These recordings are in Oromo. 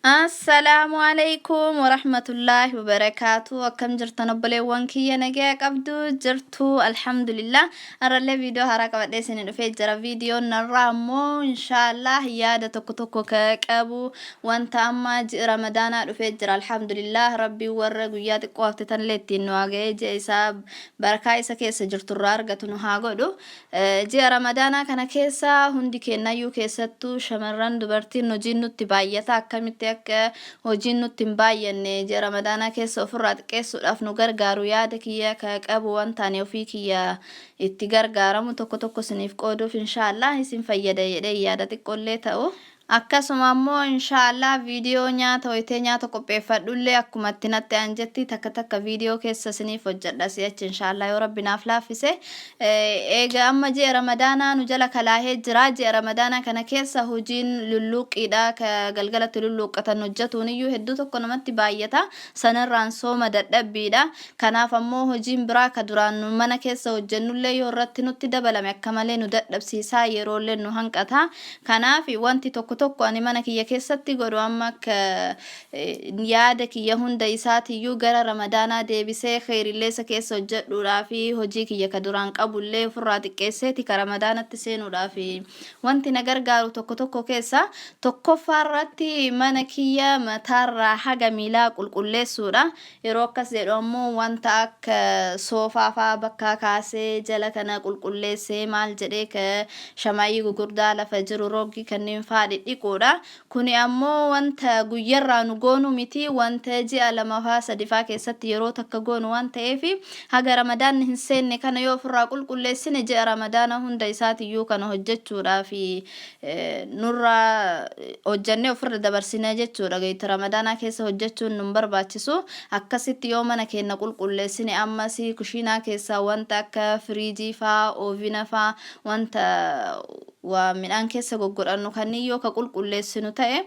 Assalaamu alaikum warahmatullaahi wabarakaatu. Akkam jirtan obboleewwan kiyya? Nagaya qabdu jirtu? Alhamdulillah, har'allee viidiyoo haaraa qabadhee isin dhufee jira. Viidiyoon narraa immoo inshaallah yaada tokko tokko ka qabu wanta amma ji'a Ramadaanaa dhufee jira. Alhamdulillah, Rabbiin warra guyyaa xiqqoo hafte tanillee ittiin nu haa ga'ee, ji'a isaa barakaa isa keessa jirturraa argatu nu haa godhu. Ji'a Ramadaanaa kana keessa hundi keennayyuu, keessattuu shamarran, dubartiin, hojiin nutti baay'ata. Akkamitti akka hojiin nutti hin baay'anne ji'a Ramadaanaa keessa ofirraa xiqqeessuudhaaf nu gargaaru, yaada kiyya ka qabu, wanta ani ofii kiyya itti gargaaramu tokko tokko isiniif qooduuf, inshaallah isin fayyada jedhee yaada xiqqoollee ta'u. Akkasuma ammoo inshaallah viidiyoo nyaata hoyitee nyaata qopheeffadhullee akkuma itti natti anjetti takka takka viidiyoo keessa isiniif hojjedha si'achi, inshaallah, yoo Rabbi naaf laaffise. Eega amma ji'a Ramadaanaa nu jala kalaahee jira. Ji'a Ramadaanaa kana keessa hojiin lulluuqqiidha, ka galgalatti lulluuqqatan hojjetuun iyyuu hedduu tokko namatti baay'ata. Sanirraan sooma dadhabbiidha. Kanaaf ammoo hojiin biraa ka duraan nu mana keessa hojjennullee yoo irratti nutti dabalame akka malee nu dadhabsiisaa, yeroollee nu hanqata. Kanaaf wanti tokko tokko ani mana kiyya keessatti godhu amma akka yaada kiyya hunda isaatiyyuu gara Ramadaanaa deebisee kheyrillee isa keessa hojjedhuudhaa fi hojii kiyya ka duraan qabullee ofirraa xiqqeesseeti ka Ramadaanatti seenuudhaa fi wanti na gargaaru tokko tokko keessa tokkoffaa irratti mana kiyya mataarraa haga miilaa qulqulleessuudha. Yeroo akkas jedhu ammoo wanta akka soofaa faa bakkaa kaasee jala kana qulqulleessee, maal jedhee, ka shamaayii gugurdaa lafa jiru roogii kanneen faa dhidhiquudha. Kuni ammoo wanta guyyarraa nu goonu miti, wanta ji'a 2 faa 3 faa keessatti yeroo takka goonu waan ta'eef, haga Ramadaanni hin seenne kana yoo ofirraa qulqulleessine, ji'a Ramadaana hunda isaatiyyuu kana hojjechuudhaaf nurraa hojjannee ofirra dabarsina jechuudha. Gayita Ramadaanaa keessa hojjechuun nun barbaachisu. Akkasitti yoo mana keenya qulqulleessine, ammas kushiinaa keessaa wanta akka firiijii faa, oovina faa, wanta waa midhaan keessa goggodhannu kanneen yoo ka qulqulleessinu ta'e,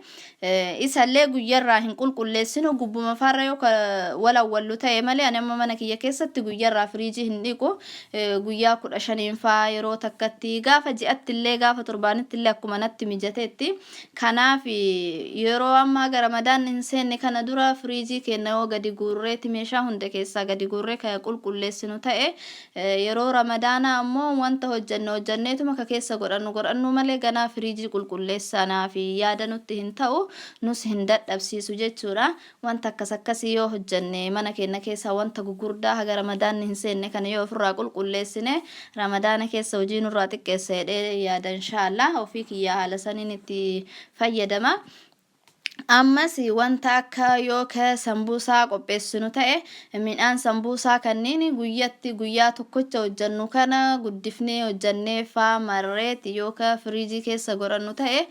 isallee guyyarraa hin qulqulleessinu, gubbuma faarra yoo ka walawwallu ta'e malee. Ani amma mana kiyya keessatti guyyarraa firiijii hin dhiqu. Guyyaa 15n faa yeroo takkatti, gaafa ji'atti illee, gaafa torbaanitti illee, akkuma natti mijateetti. Kanaaf yeroo amma haga Ramadaanni hin seenne kana dura firiijii keenya yoo gadi guurreeti, meeshaa hunda keessaa gadi guurree ka qulqulleessinu ta'e, yeroo Ramadaanaa ammoo wanta hojjanne hojjanneetuma ka keessa godhannu godhannuu malee ganaa firiijii qulqulleessanaa fi yaada nutti hin ta'u, nus hin dadhabsiisu jechuudha. Wanta akkas akkasii yoo hojjanne, mana keenya keessaa wanta gugurdaa haga Ramadaanni hin seenne kana yoo ofirraa qulqulleessine, Ramadaana keessa hojii nurraa xiqqeessa jedhee yaada, inshaallah. Ofii kiyyaa haala saniin itti fayyadama. Ammas wanta akka yoo ka sambuusaa qopheessinu ta'e, midhaan sambuusaa kanneen guyyatti guyyaa tokkocha hojjannu kana guddifnee hojjannee faa marreeti yoo ka firiijii keessa godhannu ta'e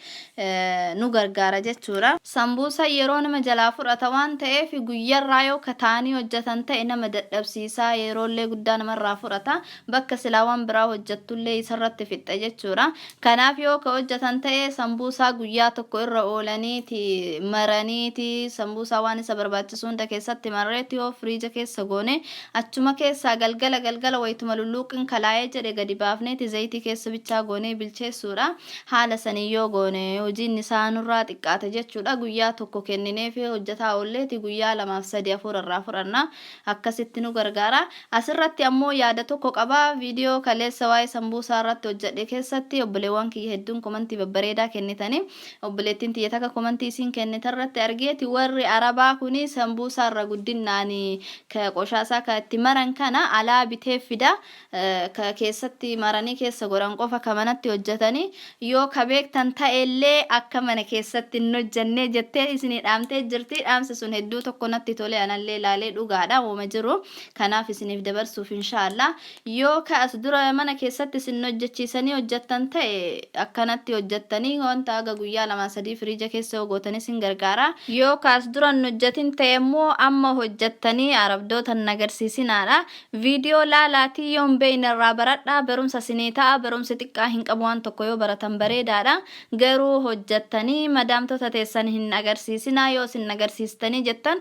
nu gargaara jechuudha. Sambuusa yeroo nama jalaa fudhata waan ta'eef, guyyarraa yoo ka taa'anii hojjatan ta'e nama dadhabsiisa, yeroollee guddaa namarraa fudhata. Bakka silaa waan biraa hojjattullee isarratti fixxa jechuudha. Kanaaf yoo ka hojjatan ta'e, sambuusaa guyyaa tokko irra oolaniiti maraniiti, sambuusaa waan isa barbaachisu hunda keessatti marreeti yoo firiija keessa goone, achuma keessaa galgala galgala wayituma lulluuqin kalaa'ee jedhe gadi baafneeti zayitii keessa bichaa goonee bilcheessuudha. Haala saniin yoo goone hojiin isaa nurraa xiqqaata jechuudha. Guyyaa tokko kennineefi hojjataa oolleeti guyyaa lamaaf sadi afur irraa fudhanna. Akkasitti nu gargaara. Asirratti ammoo yaada tokko qaba. Viidiyoo kaleessa waa'ee sambuusaa irratti hojjedhe keessatti obboleewwan kiyya hedduun komantii babbareedaa kennitanii, obboleettiin tiyya takka komantii isiin kennite irratti argeeti, warri Arabaa kuni sambuusaa irra guddinnaan ka qoshaasaa ka itti maran kana alaa bitee fida, ka keessatti maranii keessa godhan qofa ka manatti hojjetanii yoo ka beektan ta'ellee akka mana keessatti hin hojjennee jettee isinii dhaamtee jirti. Dhaamsi sun hedduu tokko natti tole, anallee laalee dhugaadha wooma jiru. Kanaaf isiniif dabarsuuf, inshaallah, yoo ka as dura mana keessatti isin hojjechiisanii hojjettan ta'e, akkanatti hojjettanii wanta haga guyyaa 2 3 firiija keessa yoo gootanii isin gargaara. Yoo ka as dura hin hojjetin ta'e immoo amma hojjettanii Arabdoota hin agarsiisinaadha. Viidiyoo laalaatii yoo hin beekne irraa baradhaa, barumsa isinii ta'a. Barumsi xiqqaa hin qabu, waan tokko yoo baratan bareedaadha. Garuu hojjettanii madaamtota teessan hin agarsiisinaa. Yoo isin agarsiistanii jettan,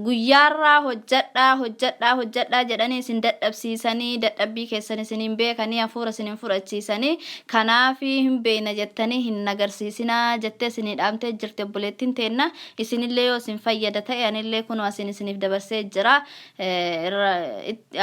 guyyaarraa hojjedhaa hojjedhaa hojjedhaa jedhanii isin dadhabsiisanii, dadhabbii keessan isin hin beekanii, hafuura isin hin fudhachiisanii. Kanaaf hin beekna jettanii hin agarsiisinaa jettee isinii dhaamtee. gootee jirti obboleettiin teenna. Isinillee yoo isin fayyada ta'e anillee kunoo asiin isiniif dabarsee jira.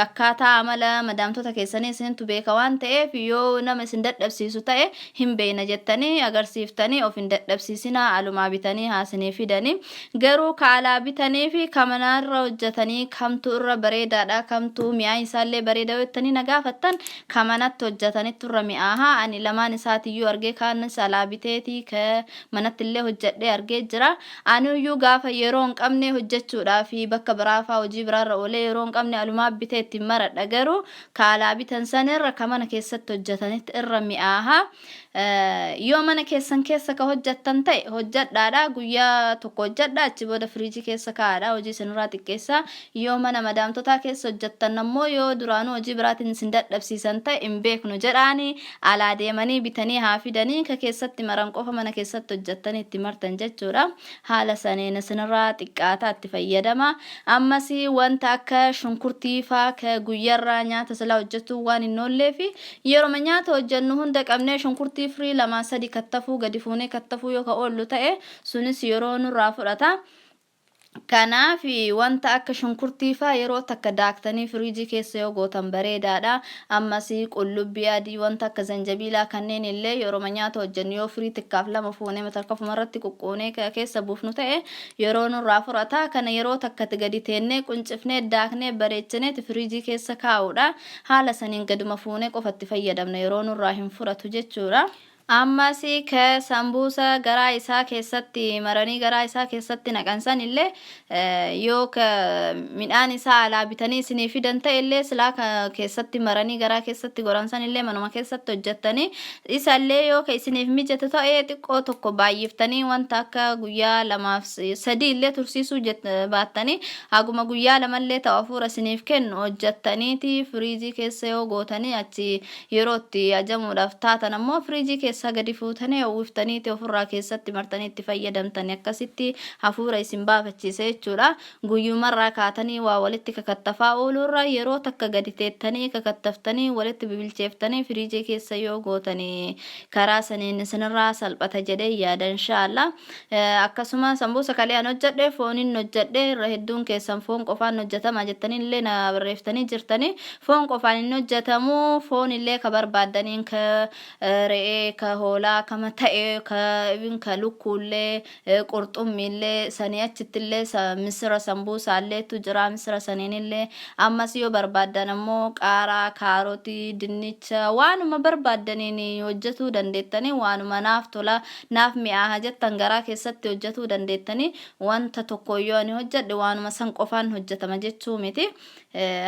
Akkaataa amala madaamtota keessanii isintu beeka waan ta'eef yoo nama isin dadhabsiisu ta'e hin beekna jettanii agarsiiftanii of hin dadhabsiisinaa alumaa bitanii haa isinii fidanii. Garuu ka alaa bitanii fi ka manaarra hojjetanii kamtu irra bareedaadha kamtu mi'aan isaallee bareeda yoo jettanii na gaafattan ka manatti hojjetanittu irra mi'aaha. Ani lamaan isaatiyyuu argee kaanis alaa biteetii ka manattillee hojjedhee argee jira. Anuyyuu gaafa yeroo hin qabne hojjechuudhaaf bakka biraafaa hojii biraarra oolee yeroo hin qabne alumaa bitee ittiin maradha. Garuu ka alaa bitan sanirra ka mana keessatti hojjetanitti irra mi'aaha. Yoo mana keessan keessa ka hojjettan ta'e hojjedhaadha. Guyyaa tokko hojjedha achi booda firiijii keessa kaa'aadha. Hojii isinirraa xiqqeessa. Yoo mana madaamtotaa keessa hojjettan ammoo yoo duraanuu hojii biraatiin isin dadhabsiisan ta'e hin beeknu jedhaani alaa deemanii bitanii haa fidanii ka keessatti maran qofa mana keessatti hojjettanii itti martan jechuudha. Haala saniin isinirraa xiqqaataa itti fayyadama. Ammas wanta akka shunkurtii faa ka guyyarraa nyaata silaa hojjechuun waan hin oolleefi yeroma nyaata hojjennu hunda qabnee shunkurtii firii lamaa sadi kattafuu gadi fuunee kattafuu yoo ka oollu ta'e sunis yeroo nurraa fudhata. Kanaaf wanta akka shunkurtii faa yeroo takka daaktanii firiijii keessa yoo gootan bareedaadha. Ammas qullubbii adii wanta akka zanjabiilaa kanneen illee yeroma nyaata hojjennu yoo firii tikkaaf lama fuunee matarkafuma irratti quqquunee keessa buufnu ta'e yeroo nurraa fudhata. Kana yeroo takkatti gadi teennee quncifnee daaknee bareechineeti firiijii keessa kaa'uudha. Haala saniin gaduma fuunee qofa itti fayyadamna yeroo nurraa hin fudhatu jechuudha. Ammas ka sambuusa garaa isaa keessatti maranii garaa isaa keessatti naqan san illee yoo ka midhaan isaa alaa bitanii isinii fidan ta'e illee silaa ka keessatti maranii garaa keessatti godhan san illee manuma keessatti hojjettanii isa illee yoo ka isiniif mijate ta'e xiqqoo tokko baay'iftanii wanta akka guyyaa lamaaf sadii illee tursiisuu baattanii haguma guyyaa lamallee ta'u hafuura isiniif kennu hojjettaniiti firiijii keessa yoo gootanii achi Yeroo itti ajamuudhaaf taatan ammoo firiijii keessaa gadi fuutanii howwiftaniiti ofirraa keessatti martanii itti fayyadamtani. Akkasitti hafuura isin baafachiisa jechuudha. Guyyumarraa kaatanii waa walitti kakattafaa ooluurra yeroo takka gadi teettanii kakattaftanii walitti bibilcheeftanii firiijii keessa yoo gootanii karaa saniin isinirraa salphata jedhee yaada inshaallah. Akkasuma sambuusa kalee an hojjedhe foonin hojjedhe irra hedduun keessan foon qofaan hojjetama jettanii illee na barreeftanii jirtanii foon qofaan hin hojjetamu foon illee ka barbaaddaniin ka re'ee ka hoolaa kama ta'e ka ibin ka lukkuullee qurxummiillee sanii achitti illee misira sambuusaalleetu jira misira saniin illee ammas yoo barbaaddan ammoo qaaraa kaarotii dinnicha waanuma barbaaddaniin hojjetuu dandeettanii waanuma naaf tola naaf mi'aaha jettan garaa keessatti hojjatuu dandeettanii wanta tokko yoo ani hojjadhe waanuma san qofaan hojjatama jechuu miti.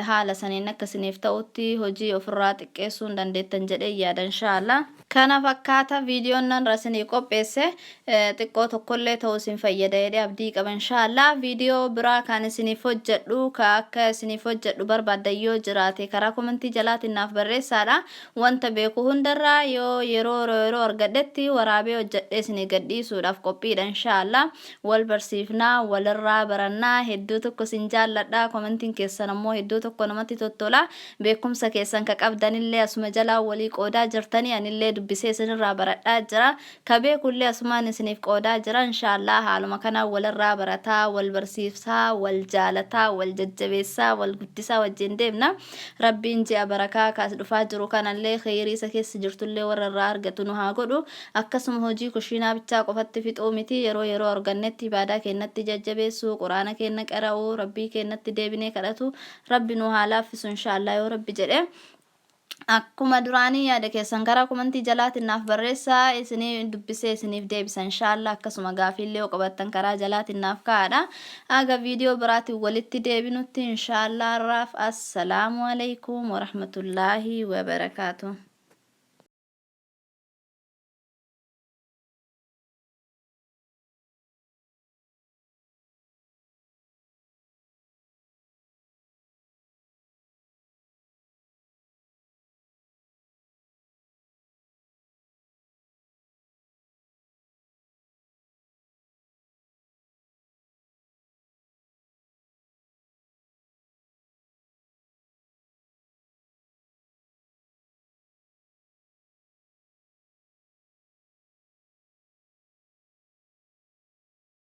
Haala saniin akka isiniif ta'utti hojii ofirraa xiqqeessuu hin dandeettan jedhee yaada inshaallah. Kana fakkaata viidiyoon nan isinii qopheesse xiqqoo tokkollee ta'u isin fayyada jedhee abdii qaba inshaallah. Viidiyoo biraa kan isiniif hojjedhu ka akka isiniif hojjedhu barbaaddan yoo jiraate karaa komentii jalaatiin naaf barreessaadha. Wanta beeku hundarraa yoo yeroo yeroo argadhetti waraabee hojjedhee isinii gad dhiisuudhaaf qophiidha inshaallah. Wal barsiifnaa, walirraa barannaa. Hedduu tokko isin jaalladha. Komentiin keessan ammoo hedduu tokko namatti tottola. Beekumsa keessan ka qabdanillee asuma jalaa walii qoodaa jirtanii anillee dubbisee isinirraa baradhaa jira. Ka beekullee asumaan isiniif qoodaa jira inshaallah. Haaluma kanaan walirraa barataa, wal barsiisaa, wal jaalataa, wal jajjabeessaa, wal guddisaa wajjin deemna. Rabbiin ji'a barakaa ka as dhufaa jiru kanallee kheyrii isa keessa jirtullee warra irraa argatu nu haa godhu. Akkasuma hojii kushiinaa bichaa qofatti fixuu miti yeroo yeroo argannetti ibaadaa keennatti jajjabeessuu, qur'aana keenna qara'uu, Rabbii keennatti deebinee kadhatu Rabbi nu haa laaffisu inshaallah yoo Rabbi jedhe. Akkuma duraanii yaada keessan karaa komentii jalaatiin naaf barreessaa isinii dubbisee isiniif deebisa inshaallah akkasuma gaafiillee yoo qabaattan karaa jalaatiin naaf kaa'aadha. Aga viidiyoo biraatiin walitti deebinutti inshaallah har'aaf assalaamu alaikum warahmatullaahi wabarakaatu.